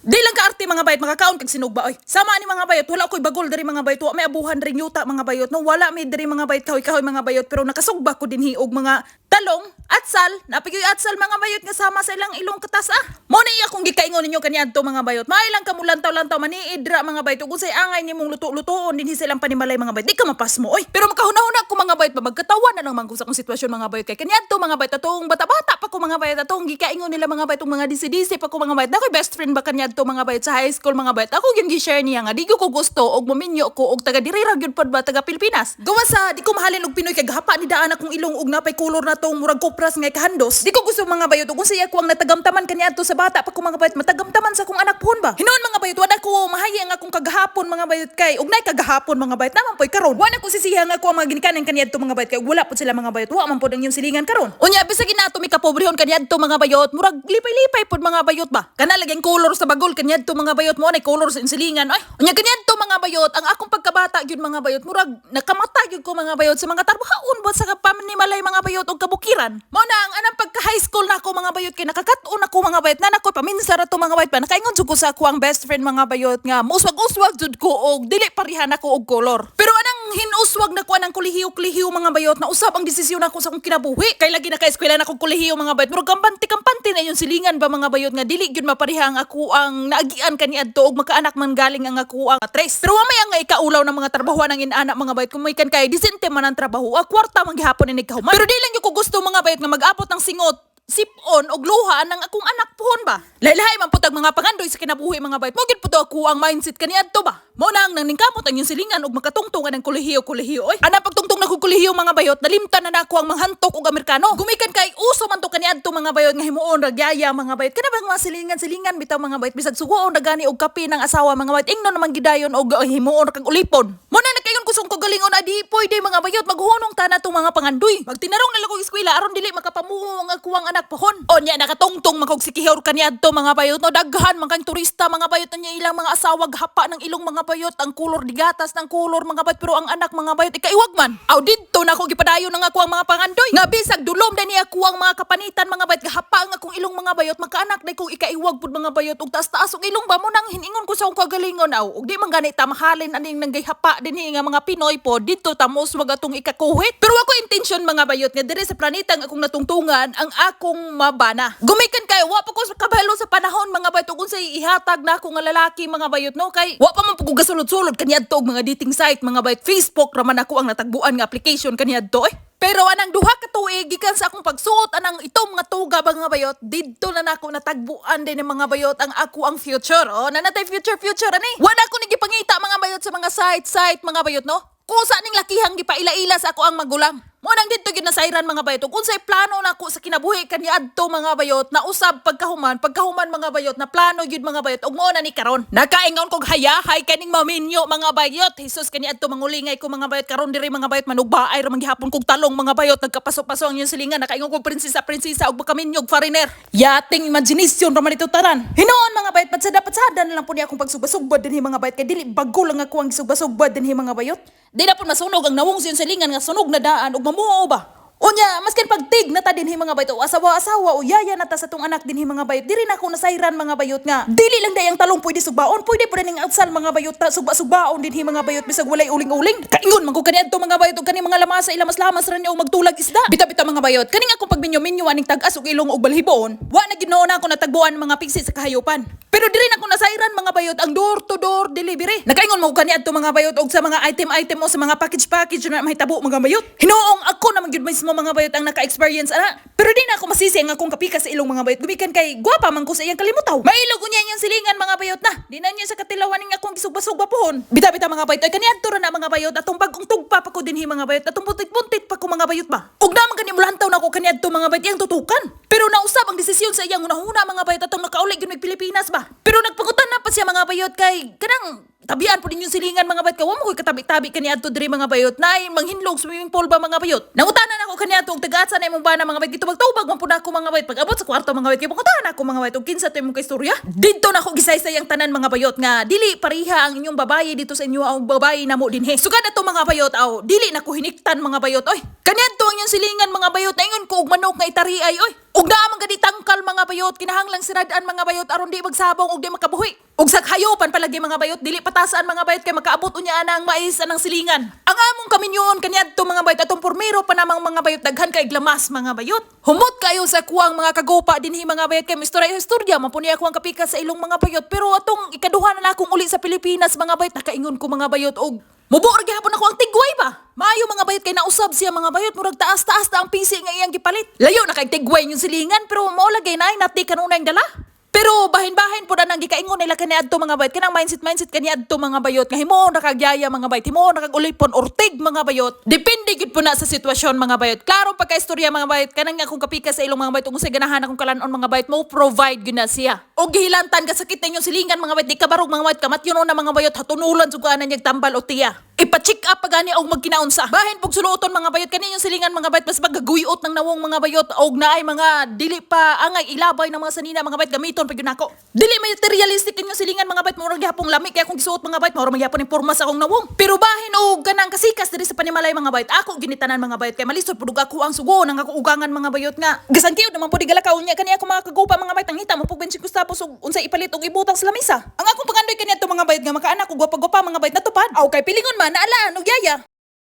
Di lang kaarte, mga bayot, makakaon kag sinugba oy. Sama ni, mga bayot, wala ko'y bagol diri, mga bayot, wa may abuhan diri yuta, mga bayot, no, wala mi diri, mga bayot, kahoy-kahoy, mga bayot, pero nakasugba ko dinhi og mga talong, atsal, napigyoy atsal, mga bayot, nga sama sa ilang ilong katas ah. Mo na iya akong gikaingon ninyo kaniadto, mga bayot. Maay lang kamulantaw-lantaw maniid ra, mga bayot, ug unsay angay nimong luto-lutoon dinhi sa ilang panimalay, mga bayot. Di ka mapasmo oy. Pero makahuna-huna ko, mga bayot, ba magkatawa na lang man ko sa akong sitwasyon, mga bayot, kay kaniadto, mga bayot, atong bata-bata pa ko, mga bayot, atong gikaingon nila, mga bayot, mga disi-disi pa ko, mga bayot. Nakoy best friend ba kaniadto, mga bayot, sa high school, mga bayot. Ako gyud gi-share niya nga di ko gusto og mominyo ko og taga diri ra gyud pod ba, taga Pilipinas. Gawa sa di ko mahalin og Pinoy kay gahapa ni daan akong ilong og napay kolor na tong murag kopras nga kahandos. Di ko gusto, mga bayot, ug unsay ako ang natagamtaman kaniadto sa bata pa ko, mga bayot, matagamtaman sa akong anak pohon ba. Hinuon, mga bayot, wala ko mahayi ang akong kagahapon, mga bayot, kay ug nay kagahapon, mga bayot, naman poy karon. Wala ko sisiha nga ako ang mga ginikanan kaniadto, mga bayot, kay wala pud sila, mga bayot, wa man pod ang inyong silingan karon. Unya bisag ginato mi kapobrehon kaniadto, mga bayot, murag lipay-lipay pod, mga bayot ba. Kana laging color sa bagol kaniadto, mga bayot, mo nay color sa inyong silingan ay. Unya kaniadto, mga bayot, ang akong pagkabata gyud, mga bayot, murag nakamata gyud ko, mga bayot, sa mga tarbahaon ba sa panimalay, mga bayot, og kabukiran. Mo na ang anang pagka high school na ako, mga bayot, kay nakakat-on ako, mga bayot, na nako paminsa ra to, mga bayot pa nakaingon jud ko sa ako ang best friend, mga bayot, nga muswag-uswag jud ko og dili parehan ako og color. Pero anang hinuswag na ko anang kolehiyo-kolehiyo, mga bayot, na usab ang desisyon ako sa akong kinabuhi. Kay lagi na ka eskwela na akong kolehiyo, mga bayot, murag kampante-kampante na yung silingan ba, mga bayot, nga dili gyud mapareha ang ako ang naagian kaniadto og makaanak man galing ang ako ang tres. Pero wa may ang ikaulaw ng mga trabaho ng inana, mga bayot, kung may kan kay disente man ang trabaho, a kwarta man gihapon ini kahuman. Pero di lang gyud ko gusto, mga bayot, nga mag-abot ng singot sipon og luha ng akong anak pohon ba. Lahi-lahi man putag mga pangandoy sa kinabuhi, mga bayot. Mo gyud puto ako ang mindset kaniadto ba. Mo na ang naningkamot ang inyong silingan og makatungtungan ng kolehiyo-kolehiyo oy. Ana pagtungtong na kog kolehiyo, mga bayot, nalimtan na nako ang manghantok og Amerikano. Gumikan kay uso man to kaniadto, mga bayot, nga himuon ra gyaya, mga bayot. Kana bang mga silingan-silingan bitaw, mga bayot, bisag sugoon ra gani og kape ng asawa, mga bayot, ingnon naman gidayon og himuon ra kag ulipon. Mo na nakaingon ko sa akong kagalingon, adi pwede, mga bayot, maghunong ta na tong mga pangandoy. Magtinarong na lang kog eskwela aron dili makapamuho ang akuang anak pohon. Onya nakatungtong man kog Siquijor kaniadto, mga bayot, no, daghan man kang turista, mga bayot, nya ilang mga asawa hapa ng ilong, mga bayot, ang kulor digatas ng kulor, mga bayot, pero ang anak, mga bayot, ikaiwag man. Aw didto na ako gipadayon ng ako ang mga pangandoy. Nga bisag dulom dani ako ang mga kapanitan, mga bayot, gahapa ang akong ilong, mga bayot, makaanak day kong ikaiwag pud, mga bayot, ug taas-taas og ilong ba. Mo nang hiningon ko sa akong kagalingon, aw ug di man gani ta mahalin aning nanggay hapa dinhi nga mga Pinoy po didto tamos wag atong ikakuhit. Pero ako intention, mga bayot, nga diri sa planeta ang akong natungtungan ang akong mabana. Gumikan kay wa pa ko sa kabalo sa panahon, mga bayot, ug unsay ihatag na ako nga lalaki, mga bayot, no, kay wa pa man pud ko gasulod-sulod kaniadto og mga dating site, mga bayot. Facebook ra man ako ang natagbuan nga application kaniadto eh. Pero anang 2 ka tuig gikan sa akong pagsuot anang itom nga tuga, mga bayot, didto na nako natagbuan din ng mga bayot ang ako ang future. Oh, nanatay future future ani. Wala ko ni gipangita, mga bayot, sa mga site site, mga bayot, no. Kusa ning lakihang gipaila-ila sa ako ang magulang. Mo nang didto gyud nasayran, mga bayot. Ug unsay plano nako sa kinabuhi kaniadto, mga bayot, na usab pagkahuman, mga bayot, na plano gyud, mga bayot, ug mo na ni karon. Nakaingon kog hayahay kaning maminyo, mga bayot. Jesus, kaniadto mangulingay ko, mga bayot, karon diri, mga bayot, manugbaay ra man gihapon kog talong, mga bayot, nagkapaso-paso ang inyong silingan, nakaingon kog prinsesa prinsesa ug makaminyog foreigner. Yating imagination ra man ito taran. Hinuon, mga bayot, patsada patsada na lang po niya akong pagsugba-sugba dinhi, mga bayot, kay dili bago lang ako ang gisugba-sugba dinhi, mga bayot. Di na po masunog ang nawong sa iyong silingan nga sunog na daan ug mamuo ba. Unya, maskin pagtig na ta dinhi, mga bayot, o asawa-asawa o yaya na ta sa tong anak dinhi, mga bayot, diri na ako nasayran, mga bayot, nga dili lang day ang talong pwede sugbaon, pwede pud ning atsal, mga bayot, ta sugba-sugbaon dinhi, mga bayot, bisag walay uling-uling. Kaingon man ko kaniadto, mga bayot, og kani mga lamasa ilamas-lamas ra niya og magtulag isda. Bita-bita, mga bayot, kaning akong pagminyo-minyo aning tag-as og ilong og balhiboon, wa na Ginoo na ako natagbuan mga pigsi sa kahayupan. Pero diri na ako nasayran, mga bayot, ang door to door delivery. Nakaingon mo kaniadto, mga bayot, og sa mga item-item o sa mga package-package na mahitabo, mga bayot. Hinuong ako naman gyud mismo, mga bayot, ang naka-experience ana. Pero di na ako masisi ang akong kapika sa ilong, mga bayot. Gumikan kay gwapa man ko sa iyang kalimutaw. Mailog unya iyang silingan, mga bayot, na. Di na niya sa katilawan ning akong gisugba-sugba pohon. Bita-bita, mga bayot, ay kaniadto ra na, mga bayot, atong bagong tugpa pa ko dinhi, mga bayot, atong buntit-buntit pa ko, mga bayot ba. Ug naman gani mulantaw na ako kaniadto, mga bayot, iyang tutukan. Pero nausab ang desisyon sa iyang hunahuna, mga bayot, atong nakauli gyud mig Pilipinas ba. Pero nagpangutan na pa siya, mga bayot, kay kanang tabian po ninyong silingan, mga bayot, kay wa mo ko'y katabi-tabi kaniadto diri, mga bayot, naay manghinlog swimming pool ba, mga bayot. Nangutanan ako kaniadto og taga-asa na imong bana, mga bayot, gitubag-tubag man pud ako, mga bayot, pag abot sa kwarto, mga bayot, kay pangutanan ako, mga bayot, og kinsa to imong kaistorya. Didto na ako gisaysay ang tanan, mga bayot, nga dili pareha ang inyong babaye dito sa inyo ang babaye namo dinhi. Sugad ato, mga bayot, aw dili na ko hiniktan, mga bayot oy. Kaniadto ang inyong silingan, mga bayot, naingon ko og manok nga itariay oy. Ug naa man gani tangkal, mga bayot, kinahanglang siradan, mga bayot, aron di magsabong ug di makabuhi. Ug sa hayopan palagi, mga bayot, dili patasan, mga bayot, kay makaabot unya ana ang mais anang silingan. Ang among kaminyoon kaniadto, mga bayot, atong pormero pa namang, mga bayot, daghan kay glamas, mga bayot. Humot kayo sa kuang mga kagupa dinhi, mga bayot, kay mistorya istorya man puni ako ang kapika sa ilong, mga bayot, pero atong ikaduha na akong uli sa Pilipinas, mga bayot, nakaingon ko, mga bayot, og mubo ra gihapon ako ang tigway ba. Maayo, mga bayot, kay nausab siya, mga bayot, murag taas-taas na ang pisi nga iyang gipalit. Layo na kay tigway yung silingan, pero mao lagi na ay nati kanunay dala. Pero bahin-bahin po na nang gikaingon nila kaniadto, mga bayot. Kanang mindset kaniadto, mga bayot. Nga himuon na kag yaya, mga bayot. Himuon na kag ulipon ortig, mga bayot. Depende gyud po na sa sitwasyon, mga bayot. Klaro pagka-istorya, mga bayot. Kanang akong kapika sa ilong, mga bayot. Kung sa ganahan akong kalanon, mga bayot, mo provide gyud na siya. O gihilantan ka sakit na inyong silingan, mga bayot. Di ka barog, mga bayot. Kamatyon na, mga bayot. Hatunulan sugaan na niyag tambal o tiya. Ipa-check up pa gani og magkinaunsa. Bahin pug suluoton, mga bayot, kaninyo silingan, mga bayot, mas magaguyot ng nawong, mga bayot, og naay mga dili pa angay ilabay ng mga sanina, mga bayot, gamiton pa gyud nako. Dili materialistic inyong silingan, mga bayot, murag gihapong lami kay akong gisuot, mga bayot, murag magyapon ning porma sa akong nawong. Pero bahin og kanang kasikas diri sa panimalay, mga bayot, ako ginitanan, mga bayot, kay malisod pud og ako ang sugo ng ako ugangan, mga bayot, nga. Gasangkiod naman pud galakaw niya kani ako mga kagupa, mga bayot, ang hita mo pug 25 tapos og unsay ipalit og ibutang sa lamisa. Ang akong pangandoy kaniadto, mga bayot, nga makaanak og gwapa-gwapa, mga bayot, natupad. Aw kay pilingon man naalaan og yaya.